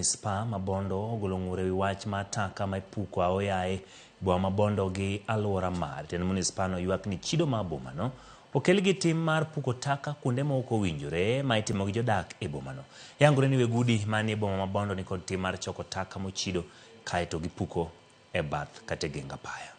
manispaa ma Bondo ogolo ng'ur ewi wach mar taka ma ipuko aoyaye e boma ma Bondo gi aluora mare. Tend manispaa no ywak ni chido mar bomano okel gi tim mar puko taka kuonde ma ok owinjore ma itimo gi jodak e bomano. Yangore ni weg udi manie boma ma Bondo nikod tim mar choko taka mochido kaeto gipuko e bath kata e geng apaya.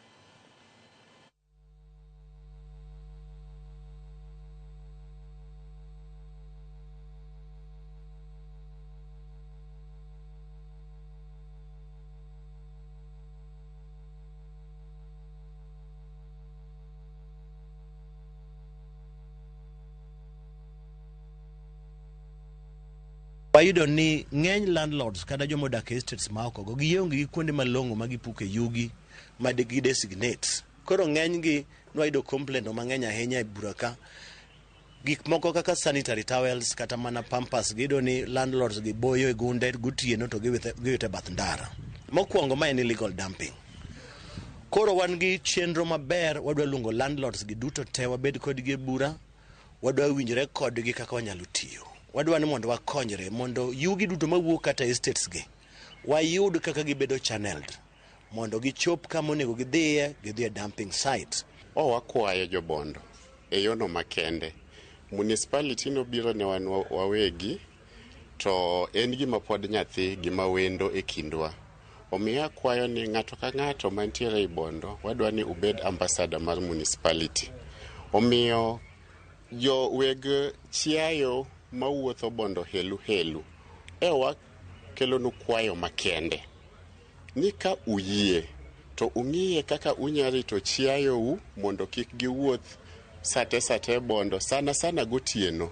Wayudo ni ng'eny landlords kata joma odak e estates ma oko go gionge gi kuonde malong'o ma gipuke yugi ma gi designate. Koro ng'eny gi nwayudo complaint mang'eny ahinya e bura ka. Gik moko kaka sanitary towels kata mana pampers giyudo ni landlords gi boyo e gunde gotieno to giwito e bath ndara. Mokwongo ma en illegal dumping. Koro wan gi chenro maber, wadwa luongo landlords gi duto te wabed kodgi e bura, wadwa winjore kodgi kaka wanyalo tiyo. Wadwa ni mondo wakonyre mondo yugi duto mawuok kata estates gi wayud kaka gibedo channeled mondo gichop kama onego gidhiye, gidhi e dumping site. O wakwayo jobondo e yono makende. Municipality nobiro ne wan wawegi to en gima pod nyathi, gima wendo e kindwa. Omiyo akwayo ni ng'ato ka ng'ato mantiere ei Bondo wadwa ni ubed ambassador mar municipality. Omiyo jo weg chiayo mawuotho Bondo helu helu e wakelonu kwayo makende ni ka uyie to ung'iye kaka unya rito chiayou mondo kik giwuoth sate sate Bondo sana sana gotieno.